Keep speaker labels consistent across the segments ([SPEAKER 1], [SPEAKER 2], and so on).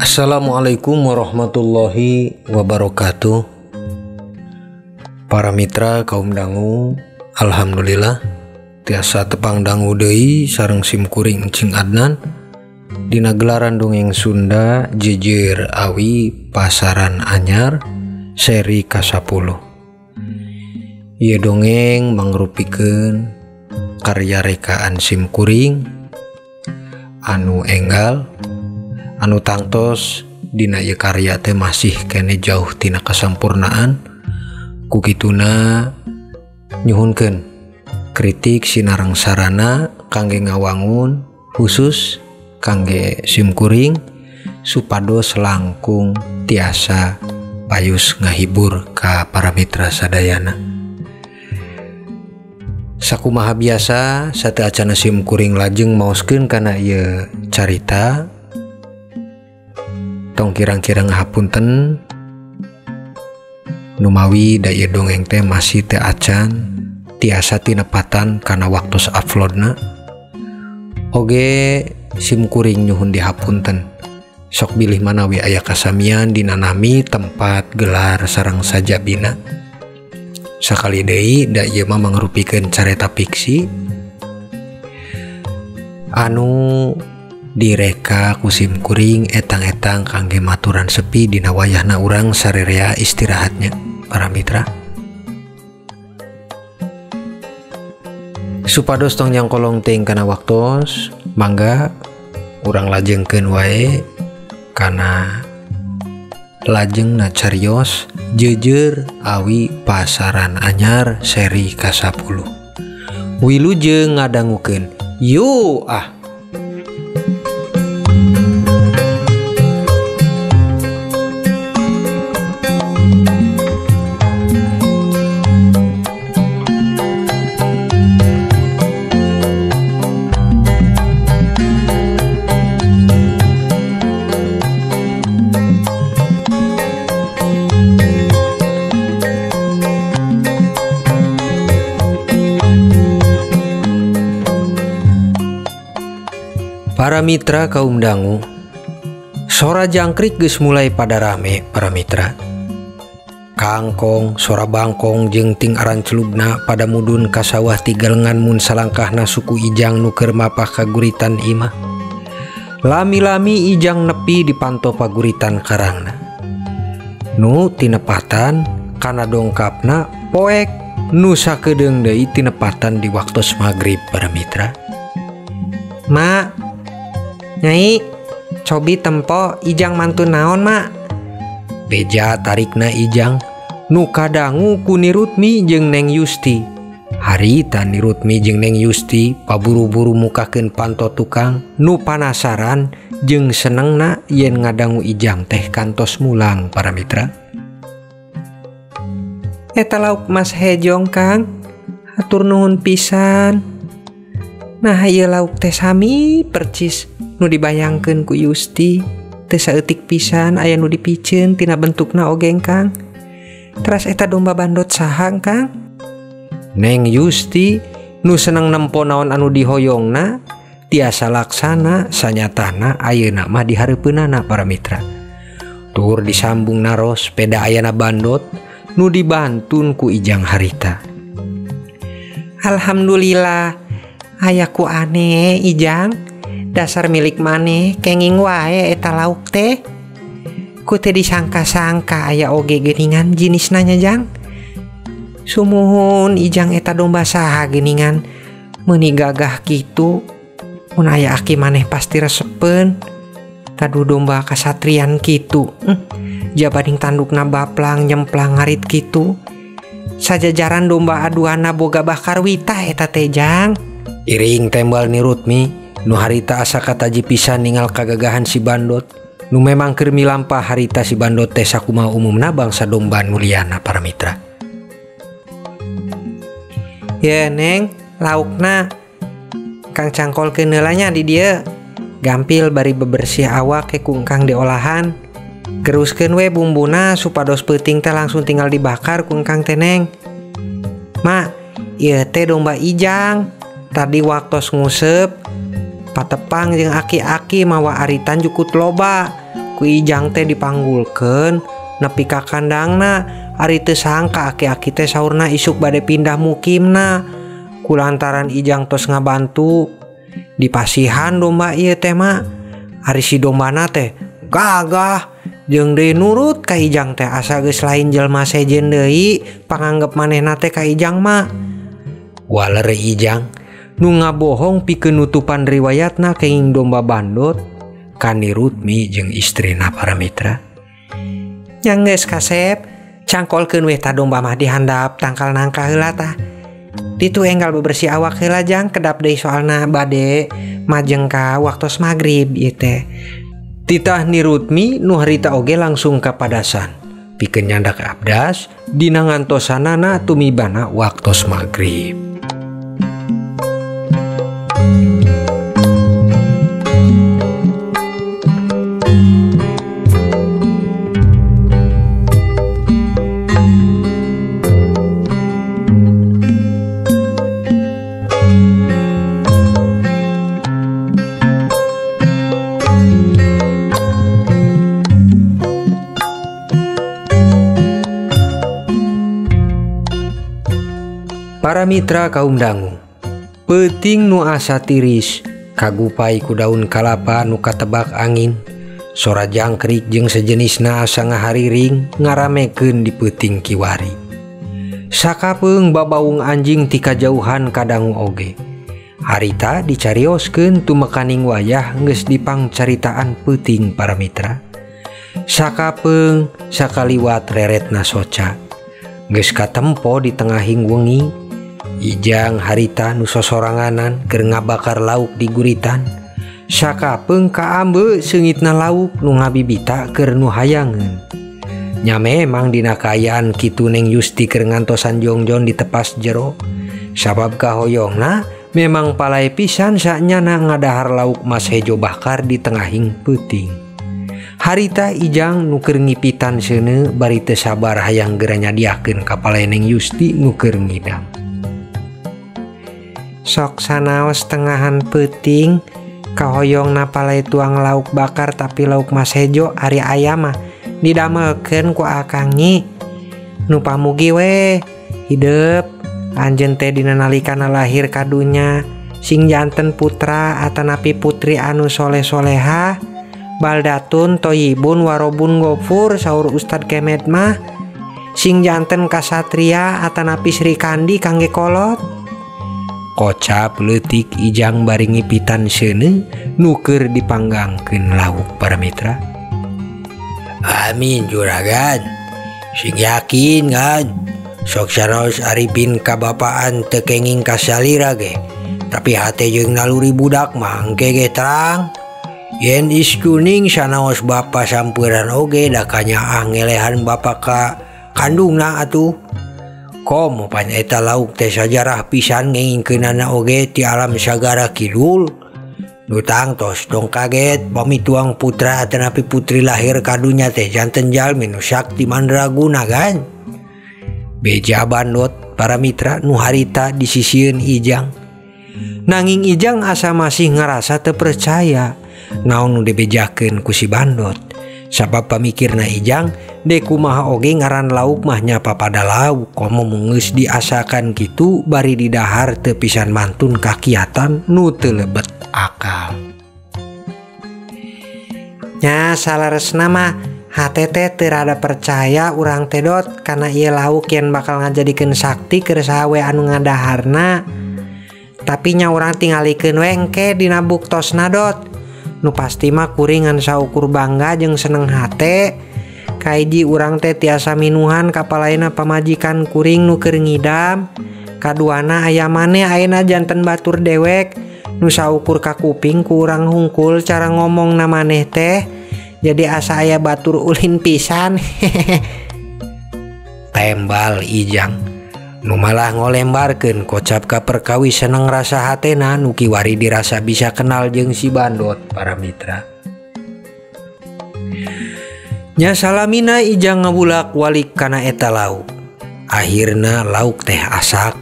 [SPEAKER 1] Assalamualaikum warahmatullahi wabarakatuh. Para mitra kaum dangu, alhamdulillah tiasa tepang dangu deui sareng simkuring Cing Adnan dina gelaran dongeng Sunda Jejer Awi Pasaran Anyar seri ka-10. Ieu dongeng mangrupikeun karya rekaan simkuring anu enggal anu tangtos dina ieu karya teh masih kene jauh tina kasampurnaan. Ku kituna nyuhunkeun kritik sinareng sarana kangge ngawangun khusus kangge simkuring supados langkung tiasa payus ngahibur ka para mitra sadayana. Sakumaha biasa sateuacana simkuring lajeng maoskeun kana ieu carita. Tong kirang-kirang ngahapunten numawi da ieu dongeng teh masih teu acan tiasa tinepatan kana waktos uploadna. Oge simkuring nyuhun dihapunten sok bilih manawi aya kasamian dina nami tempat gelar sareng sajabina. Sakali deui da ieu mah mangrupikeun careta fiksi anu direka ku simkuring etang-etang kangge maturan sepi dina wayahna urang sarerea istirahatnya para mitra. Supados tong nyangkolong teuing kana waktos, mangga urang lajengkeun wae kana lajengna carios Jejer Awi Pasaran Anyar seri ka-10. Wilujeng ngadangukeun. Yo ah. Para mitra kaum dangu, sora jangkrik geus mulai pada rame para mitra. Kangkong, sora bangkong jeung ting aran celubna pada mudun ka sawah tigalengan mun salangkahna suku Ijang nu keur mapah kaguritan imah. Lami-lami Ijang nepi di panto paguritan karangna. Nu tinepatan kana dongkapna poek nu sakedeung deui tinepatan di waktos magrib para mitra.
[SPEAKER 2] Mak, Nyai, cobi tempo Ijang mantu naon, Mak?
[SPEAKER 1] Beja tarikna Ijang nu kadangu ku Nirutmi jeung Neng Yusti. Harita Nirutmi jeung Neng Yusti paburu-buru mukakeun panto tukang nu panasaran jeung senengna yen ngadangu Ijang teh kantos mulang para mitra.
[SPEAKER 2] Eta lauk Mas Hejong, Kang. Hatur nuhun pisan. Nah, ieu lauk teh sami percis nu dibayangkeun ku Yusti. Teu saeutik pisan aya nu dipiceun tina bentukna oge, Kang. Teras eta domba bandot saha, Kang?
[SPEAKER 1] Neng Yusti nu seneng nempo naon anu dihoyongna tiasa laksana sanyatana ayeuna mah dihareupeunana para mitra. Tur disambung naros peda ayana bandot nu dibantun ku Ijang harita.
[SPEAKER 2] Alhamdulillah aya ku aneh Ijang. Dasar milik maneh kenging wae eta lauk teh. Ku teh disangka-sangka aya oge geuningan jinisna nya, Jang. Sumuhun Ijang eta domba saha geuningan meuni gagah kitu. Mun aya aki maneh pasti resepeun. Kadu domba kasatrian kitu. Jabading tandukna baplang nyemplang ngarit kitu. Sajajaran domba aduana boga bakarwita eta teh, Jang.
[SPEAKER 1] Iring tembal Nirutmi nu harita asa kataji pisan ningal kagagahan si bandot nu memang keur milampah harita si bandot teh sakumaha umumna bangsa domba nu liana para mitra.
[SPEAKER 2] Ya Neng, laukna Kang cangkolkeun heula nya di dieu. Gampil bari bebersih awak ke kungkang diolahan. Geruskeun we bumbuna supados peuting teh langsung tinggal dibakar kungkang teh, Neng. Mak, ieu teh domba Ijang. Tadi waktos nguseup patepang jeung aki-aki mawa aritan jukut loba. Ku Ijang teh dipanggulkeun nepi ka kandangna. Ari teu sangka aki-aki teh saurna isuk bade pindah mukimna. Kulantaran Ijang tos ngabantu dipasihan domba ieu teh mah. Ari si dombana teh gagah jeung deui nurut ka Ijang teh asa geus lain jelema sejen deui panganggep manehna teh ka Ijang mah.
[SPEAKER 1] Waler Ijang nu ngabohong pikeun nutupan riwayatna kenging domba bandot ka Ni Rutmi jeung istrina para mitra.
[SPEAKER 2] Nya geus kasep cangkolkeun we ta domba mah dihandap tangkal nangka heula tah. Ditu enggal bebersih awak heula jang kedap deui soalna bade majeng ka waktos magrib ieu teh.
[SPEAKER 1] Titah Ni Rutmi nu harita oge langsung kapadasan pikeun nyandak abdas dina ngantosanana tumibana waktos magrib. Para mitra kaum dangu, peuting nu asa tiris kagupai ku daun kalapa nu katebak angin, sora jangkrik jeung sejenisna asa ngahariring ngaramekeun di peuting kiwari. Sakapeung babaung anjing ti kajauhan kadangu oge. Harita dicarioskeun tumekaning wayah geus dipangcaritaan peuting para mitra. Sakapeung sakaliwat reretna soca. Geus katempo di tengahing wengi. Ijang harita nu sosoranganan keur ngabakar lauk di guritan. Sakapeung kaambe seungitna lauk nu ngabibita keur nu hayangeun. Nya memang dina kaayaan kitu Neng Yusti keur ngantosan jongjon ditepas jero. Sabab kahoyongna memang palai pisan sanyana ngadahar lauk mas hejo bakar di tengahing peuting. Harita Ijang nu keur ngipitan seuneu bari teu sabar hayang geura nyadiakeun ka palai Neng Yusti nu keur ngidam.
[SPEAKER 2] Sok sanaos tengahan peuting kahoyong napalai tuang lauk bakar tapi lauk mas hejo ari aya mah didamelkeun ku akang nyi. Nu pamugi we hidep anjeun teh dina nalikana lahir ka dunya sing janten putra atanapi putri anu soleh-soleha baldatun toyibun warobun gofur saur Ustad Kemet mah sing janten kasatria atanapi Sri Kandi kangge kolot.
[SPEAKER 1] Kocap leutik Ijang bari ngipitan seuneu nu keur dipanggangkeun lauk para mitra. Amin juragan, sing yakin kan sok sanaos Arifin kabapaan teu kenging kasalira ge, tapi hate jeung naluri budak mah engke ge terang. Yen is kuning sanaos bapa sampeuran oge da kanyaah ngelehan bapa ka kandungna atuh. Komo pan eta lauk teh sajarah pisan ngengingkeunana oge ti alam sagara kidul. Nu tangtos dong kaget pami tuang putra atanapi putri lahir ka dunya teh janten jalmi nu sakti mandraguna kan. Beja bandot para mitra nu harita disisieun Ijang. Nanging Ijang asa masih ngarasa teu percaya naon nu dibejakeun ku si bandot. Sabab pamikirna Ijang de kumaha oge ngaran lauk mah nyapa pada lauk komo geus diasakan kitu bari didahar teu pisan mantun kakiatan nu teu lebet akal.
[SPEAKER 2] Nya saleresna mah hate teh teu rada percaya urang teh dot kana ieu lauk yen bakal ngajadikeun sakti keur saha we anu ngadaharna. Tapi nya urang tingalikeun we engke dina buktosna dot. Nu pasti mah kuring ngan saukur bangga jeung seneng hate. Kahiji urang teh tiasa minuhan kapalaina pamajikan kuring nu keur ngidam. Kaduana aya maneh ayeuna janten batur dewek nu saukur ka kuping ku urang hungkul cara ngomongna maneh teh. Jadi asa aya batur ulin pisan.
[SPEAKER 1] Tembal Ijang nu malah ngolembarkeun kocap ka perkawis seneng rasa hatena nu kiwari dirasa bisa kenal jeung si bandot para mitra. Nya salamina Ijang ngabulak walik kana eta lauk. Akhirna lauk teh asak.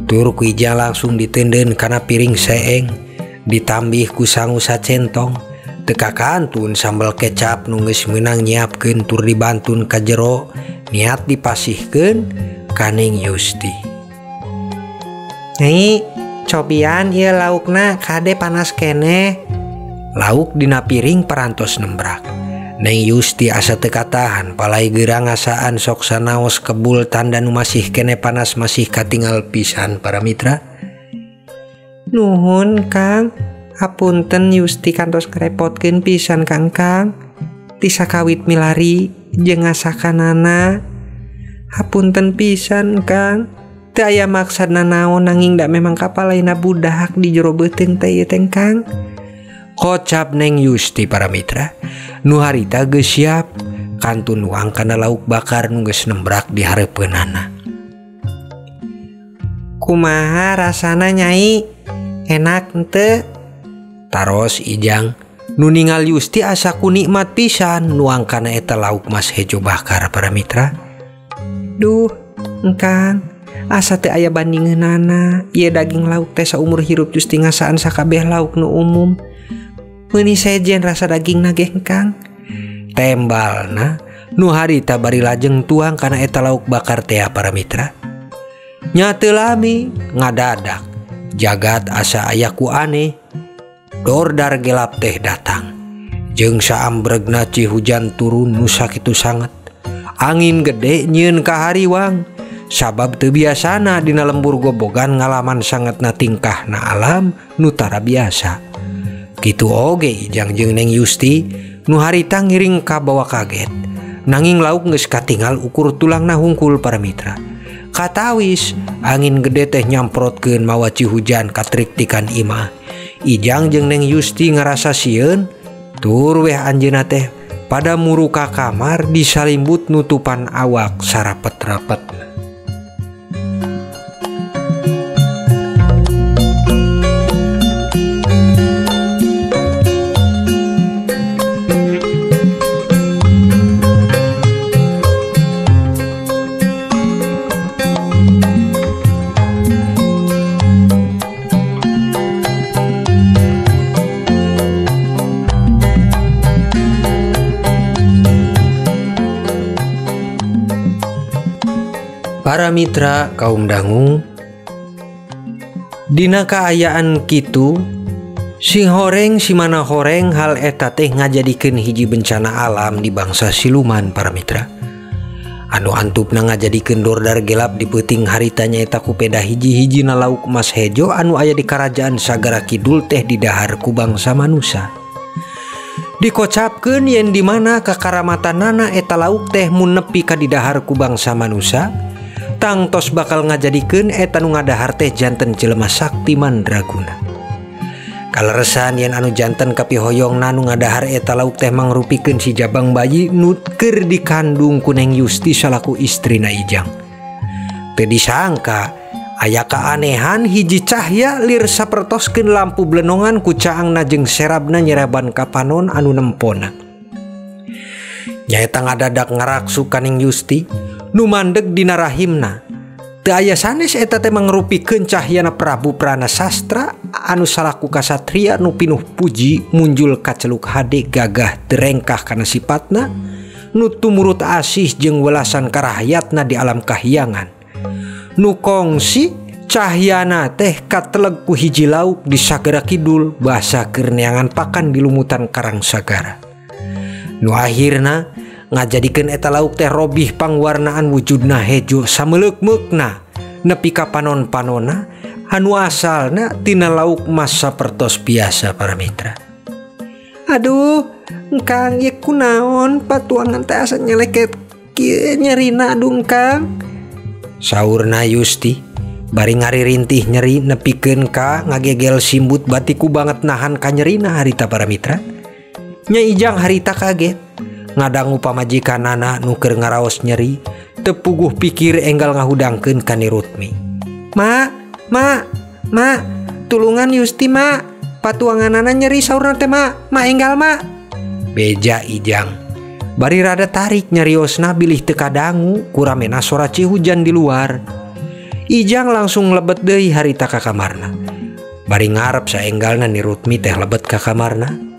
[SPEAKER 1] Tur ku Ijang langsung ditendeun kana piring seeng, ditambih ku sangu sacentong. Teu kakantun sambal kecap nu geus meunang nyiapkeun tur dibantun ka jero niat dipasihkeun ka Ning Yusti.
[SPEAKER 2] Nyai, cobian ieu laukna kade panas keneh.
[SPEAKER 1] Lauk dina piring parantos nembrak. Neng Yusti asa teu katahan palai geurang ngasaan sok sanaos kebul tanda nu masih kene panas masih katingal pisan para mitra.
[SPEAKER 2] Nuhun Kang, hapunten Yusti kantos ngarepotkeun pisan Kang Kang. Ti sakawit milari jeung ngasakanana. Hapunten pisan Kang. Teu aya maksudna naon nanging da memang kapalaina budak di jero beuteung teh ieu teh Kang.
[SPEAKER 1] Kocap Neng Yusti para mitra, nu harita geus siap kantun nuang kana lauk bakar nu geus nembrak di hareupeunana.
[SPEAKER 2] Kumaha rasana Nyai? Enak henteu?
[SPEAKER 1] Taros Ijang nu ningal Yusti asa ku nikmat pisan nuang kana eta lauk mas hejo bakar para mitra.
[SPEAKER 2] Duh, engkang, asa teu aya bandingeunana. Ieu daging lauk teh saumur hirup Yusti ngasaan sakabeh lauk nu umum. Meuni sejen rasa daging nage engkang.
[SPEAKER 1] Tembalna nu harita bari lajeng tuang kana eta lauk bakar tea para mitra. Nya teu lami ngadadak jagat asa aya ku aneh. Dordar gelap teh datang. Jeung saambregna ci hujan turun nu sakitu sanget. Angin gede nyieun kahariwang. Sabab teu biasana dina lembur gobogan ngalaman sangetna tingkahna alam nu tara biasa. Kitu oge Ijang jeung Neng Yusti nu harita ngiring kabawa kaget. Nanging lauk geus katingal ukur tulangna hungkul para mitra. Katawis angin gede teh nyamprotkeun mawa ci hujan katriktikan imah. Ijang jeung Neng Yusti ngarasa sieun tur weh anjeunna teh pada muru ka kamar disalimbut nutupan awak sarapet-rapet. Para mitra kaum dangu, dina kaayaan kitu sing horeng simana horeng hal eta teh ngajadikeun hiji bencana alam di bangsa siluman para mitra. Anu antupna ngajadikeun dordar gelap di peuting harita nyaeta ku peda hiji-hijina lauk mas hejo anu aya di karajaan Sagara Kidul teh didahar ku bangsa manusa. Dikocapkeun yen di mana kakaramatanana eta lauk teh mun nepi ka didahar ku bangsa manusa, tangtos bakal ngajadikeun eta nu ngadahar teh janten jelema sakti mandraguna. Kaleresan yen anu janten kapihoyongna nu ngadahar eta lauk teh mangrupikeun si jabang bayi nu keur dikandung ku Neng Yusti salaku istrina Ijang. Teu disangka aya kaanehan hiji cahya lir sapertoskeun lampu blenongan ku caangna jeung serabna nyeraban ka panon anu nempona. Nyaeta ngadadak ngaraksu ka Neng Yusti nu mandeg dina rahimna. Teu aya sanes eta teh mangrupikeun cahyana Prabu Pranasastra anu salaku kasatria nu pinuh puji munjul kaceluk hade gagah terengkah kana sipatna nu tumurut asih jeung welasan karahyatna di alam kahyangan. Nu kongsi cahyana teh kateleg ku hiji lauk di Sagara Kidul basa keur neangan pakan di lumutan karang sagara. Nu akhirna ngajadikeun eta lauk teh robih pangwarnaan wujudna hejo sameleuk-meukna nepi ka panon-panona anu asalna tina lauk mas sapertos biasa para mitra.
[SPEAKER 2] Aduh, engkang ieu kunaon patuangan teh asa nyeleket kieu nyerina aduh engkang.
[SPEAKER 1] Saurna Yusti bari ngaririntih nyeri nepikeun ka ngagegel simbut batiku banget nahan kanyerina harita para mitra. Nya Ijang harita kaget ngadangu pamajikanana nu keur ngaraos nyeri teu puguh pikir enggal ngahudangkeun ka Ni Rutmi.
[SPEAKER 2] Ma, ma, ma, tulungan Yusti ma, patuanganana nyeri saurna teh ma, ma enggal ma.
[SPEAKER 1] Beja Ijang bari rada tarik nyariosna bilih teu kadangu kuramena sora cihujan di luar. Ijang langsung lebet deui harita ka kamarna. Bari ngarep saenggalna Ni Rutmi teh lebet ka kamarna.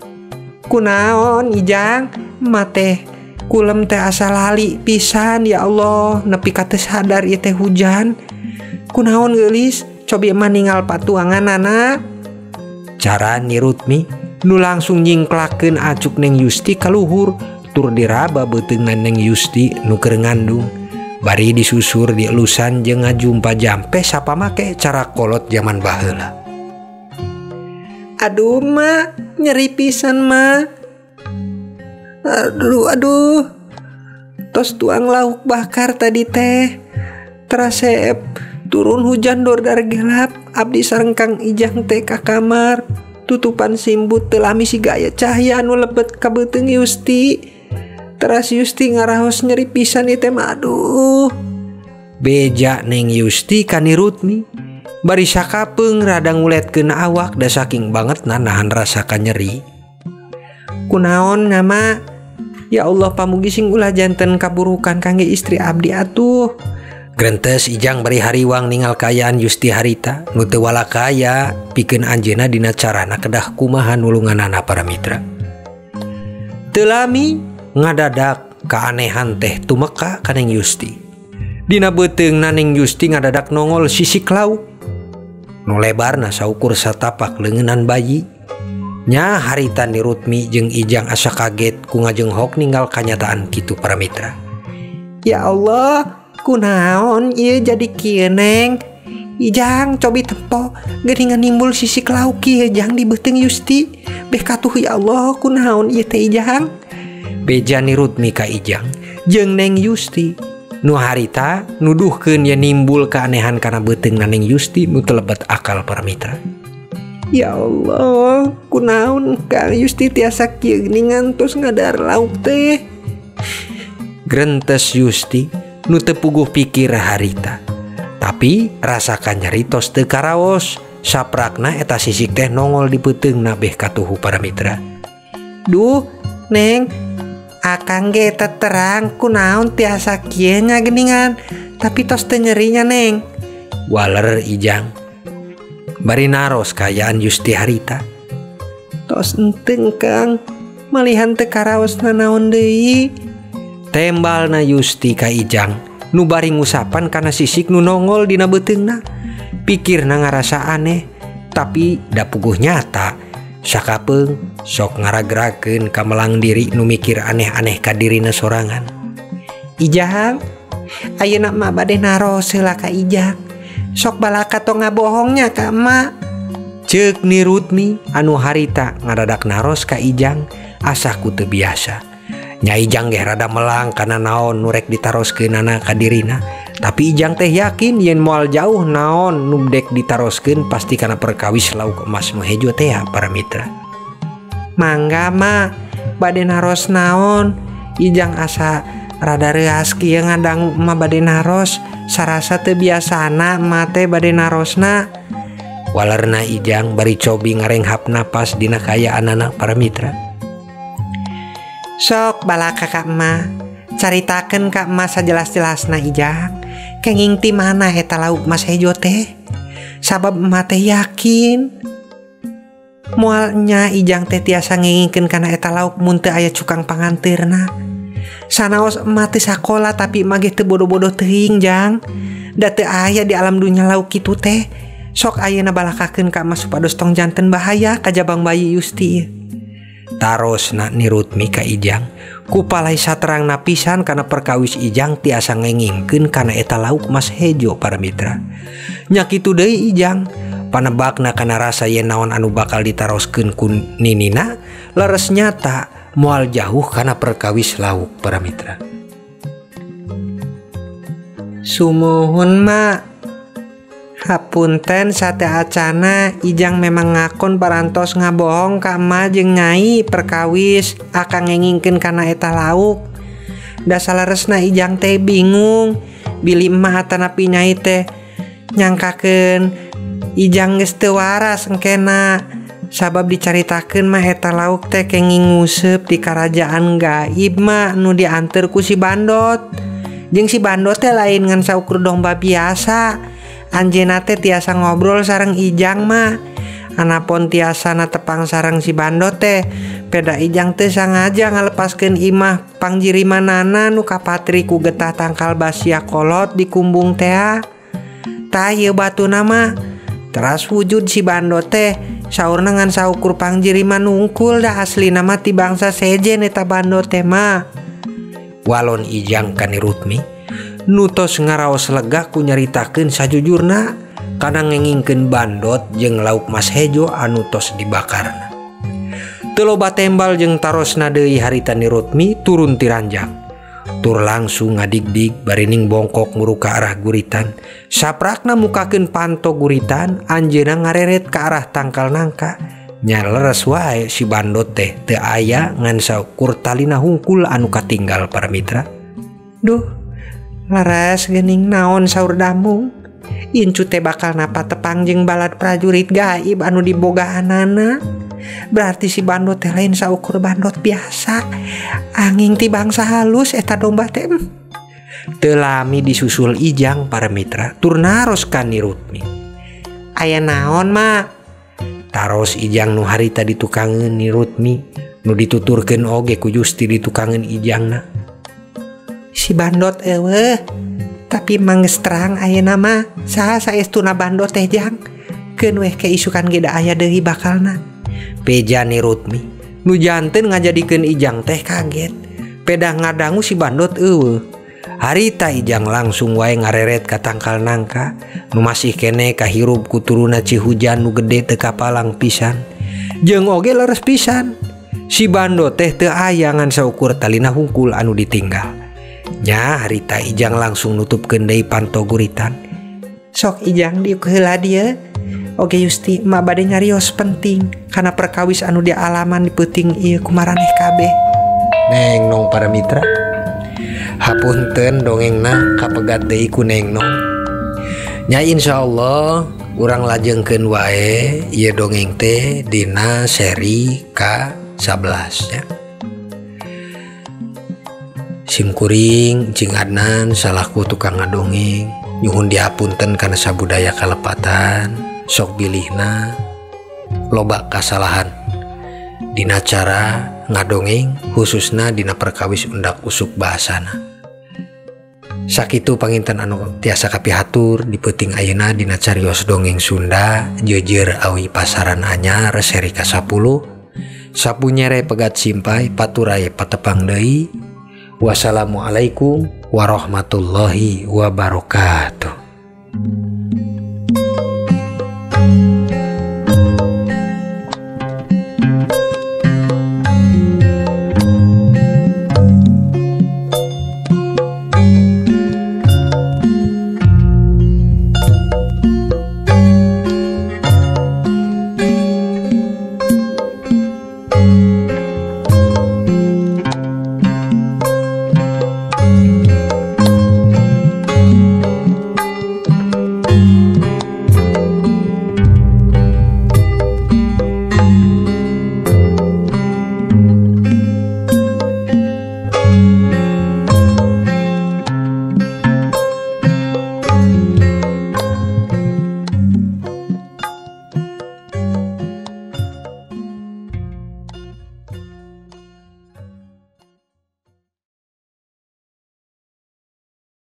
[SPEAKER 2] Kunaon Ijang mate kulem teh asa lali pisan ya Allah nepi ka teu sadar ieu teh hujan. Kunaon geulis cobi mah ninggal patuanganana.
[SPEAKER 1] Cara Nyi Rutmi nu langsung nyingklakeun acuk Neng Yusti ka luhur tur diraba beuteungna Neng Yusti nu keur ngandung. Bari disusur dielusan jeung ngajumpa jampe sapamake cara kolot zaman baheula.
[SPEAKER 2] Aduh ma, nyeri pisan ma. Aduh aduh. Tos tuang lauk bakar tadi teh. Terasep turun hujan dordar gelap, abdi sareng Kang Ijang teh ka kamar. Tutupan simbut teu lami siga aya cahya anu lebet ka beuteung Yusti. Teras Yusti ngaraos nyeri pisan ieu teh mah aduh.
[SPEAKER 1] Beja Neng Yusti ka Nyi Rutmi. Bari sakapeung rada nguletkeun awak da saking banget nahan rasa kanyeri.
[SPEAKER 2] Kunaon nama? Ya Allah pamugi sing ulah janten kaburukan kangge istri abdi atuh.
[SPEAKER 1] Grentes Ijang bari hariwang ningal kayaan Yusti harita nu teu walakaya pikeun anjeunna dina carana kedah kumaha nulunganana para mitra. Teu lami ngadadak keanehan teh tumeka ka Neng Yusti. Dina beuteungna Neng Yusti ngadadak nongol sisik lauk nu lebarna saukur satapak leungeunnan bayi. Nya harita Nyi Rutmi jeung Ijang asa kaget ku ngajenghok ninggal kanyataan kitu para mitra.
[SPEAKER 2] Ya Allah, kunaon ieu jadi kieu Neng? Ijang cobi tempo geuningan nimbul sisik lauk kieu jang di beuteung Yusti. Beh katuh ya Allah, kunaon ieu teh Ijang?
[SPEAKER 1] Beja Nyi Rutmi ka Ijang jeung Neng Yusti nu harita nuduhkeun yen nimbul keanehan kana beuteungna Neng Yusti nu teu lebet akal para mitra.
[SPEAKER 2] Ya Allah, kunaon Kang Yusti tiasa kieu geuningan tos ngadar lauk teh.
[SPEAKER 1] Grentes Yusti nu teu puguh pikir harita. Tapi rasakan nyeri tos teu karaos, saprakna eta sisik teh nongol di beuteungna beh katuhu para mitra.
[SPEAKER 2] Duh, Neng, akang ge terang kunaon tiasa kieu nya geuningan, tapi tos teu nyerinya Neng.
[SPEAKER 1] Waler Ijang bari naros kayaan Yusti harita.
[SPEAKER 2] Tos enteng Kang, malihan teu karaos nanaon deui.
[SPEAKER 1] Tembalna Yusti ka Ijang nu bari ngusapan kana sisik nu nongol dina beuteungna. Pikirna ngarasa aneh, tapi da puguh nyata. Sakapeung sok ngaragrakeun kamelang diri nu mikir aneh-aneh ka dirina sorangan.
[SPEAKER 2] Ijang, ayeuna mah bade naros heula ka Ijang. Sok balaka tong ngabohongnya ka emak.
[SPEAKER 1] Ceuk Nyi Rutmi anu harita ngadadak naros ka Ijang asa ku teu biasa. Nya Ijang ge rada melang kana naon nu rek ditaroskeunana ka dirina. Tapi Ijang teh yakin yen moal jauh naon nu dek ditaroskeun pasti kana perkawis lauk emas nu hejo teh para mitra.
[SPEAKER 2] Mangga ma, bade naros naon? Ijang asa rada reuas kieu ngadangu emak bade naros, sarasa teu biasana emak teh bade narosna.
[SPEAKER 1] Walerna Ijang bari cobi ngarenghap napas dina kayaanana para mitra.
[SPEAKER 2] Sok balaka ka emak, caritakeun ka emak sajelas-jelasna Ijang. Kenging ti mana eta lauk mas hejo teh? Sabab emak teh yakin moal nya Ijang teh tiasa ngengingkeun kana eta lauk mun teu aya cukang panganteurna. Sanaos emak teh sakola tapi emak ge teu bodoh-bodoh teuing Jang. Da teu aya di alam dunya lauk kitu teh. Sok ayeuna balakakeun ka emak supados tong janten bahaya ka jabang bayi Yusti.
[SPEAKER 1] Tarosna Nyi Rutmi ka Ijang ku palai saterangna pisan kana perkawis Ijang tiasa ngengingkeun kana eta lauk mas hejo para mitra. Nya kitu deui Ijang panebakna kana rasa yen naon anu bakal ditaroskeun ku ninina leres nyata moal jauh kana perkawis lauk para mitra.
[SPEAKER 2] Sumuhun mak, hapunten sate acana Ijang memang ngakon parantos ngabohong ka emak jeung nyai perkawis akang ngengingkeun kana eta lauk. Da saleresna Ijang teh bingung bilih emak atanapi nyai teh nyangkakeun Ijang geus teu waras engkena. Sabab dicaritakeun mah eta lauk teh kenging nguseup di karajaan gaib mah nu dianteur ku si Bandot. Jeung si Bandot teh lain ngan saukur domba biasa. Anjeunna teh tiasa ngobrol sareng Ijang mah. Anapun tiasa na tepang sareng si Bandot teh Peda Ijang teh sangaja ngalepaskeun imah pangjirimanana nu kapatri ku getah tangkal basia kolot di kumbung tea. Tah ieu batuna mah teras wujud si bandot teh saurna ngan saukur pangjiriman nungkul da aslina mah ti bangsa sejen eta bandot teh mah.
[SPEAKER 1] Walon Ijang ka Ni Rutmi nu tos ngaraos lega ku nyaritakeun sajujurna kana ngengingkeun bandot jeung lauk mas hejo anu tos dibakarna. Teu loba tembal jeung tarosna deui harita Ni Rutmi turun ti ranjang. Tur langsung ngadigdig barining bongkok muru ka arah guritan. Saprakna mukakeun panto guritan, anjeunna ngareret ka arah tangkal nangka. Nya leres wae si bandot teh teu aya ngan saukur talina hungkul anu katinggal para mitra.
[SPEAKER 2] Duh, leres geuning naon saur damung. Incu teh bakal napa tepang jeung balad prajurit gaib anu dibogaanana. Berarti si bandot teh lain saukur bandot biasa. Angin ti bangsa halus eta domba teh.
[SPEAKER 1] Teu lami disusul Ijang para mitra tur naros ka Ni Rutmi.
[SPEAKER 2] Aya naon mak?
[SPEAKER 1] Taros Ijang nu harita ditukangeun Ni Rutmi nu dituturkeun oge ku Justi ditukangeun Ijangna.
[SPEAKER 2] Si bandot eueuh, tapi mangges terang ayeuna mah saha saestuna bandot teh jang. Keun weh ke isukan ge da aya deui bakalna.
[SPEAKER 1] Peja Ni Rutmi nu janten ngajadikeun Ijang teh kaget. Pedah ngadangu si bandot eueuh. Harita Ijang langsung wae ngareret ka tangkal nangka nu masih kene kahirup ku turuna cihujan nu gede teu kapalang pisan. Jeung oge leres pisan. Si bandot teh teu aya ngan saukur talina hungkul anu ditinggal. Nya harita Ijang langsung nutupkeun deui panto guritan.
[SPEAKER 2] Sok Ijang diuk heula dieu. Oge Yusti mak bade nyarios penting kana perkawis anu dialaman di peuting ieu kumaraneh kabeh.
[SPEAKER 1] Neng nong para mitra. Hapunten dongengna kapegat deui ku Neng Nong. Nya insyaallah urang lajengkeun wae ieu dongeng teh dina seri ka-11 nya. Simkuring Cing Adnan salaku tukang ngadongeng nyuhun dihapunten kana sabudaya kalepatan sok bilihna loba kasalahan dina cara ngadongeng khususna dina perkawis undak usuk bahasana. Sakitu panginten anu tiasa kapihatur di peuting ayeuna dina carios dongeng Sunda jeujeur awi pasaran anyar seri ka-10. Sapu nyere pegat simpai paturai patepang deui. Wassalamualaikum warahmatullahi wabarakatuh.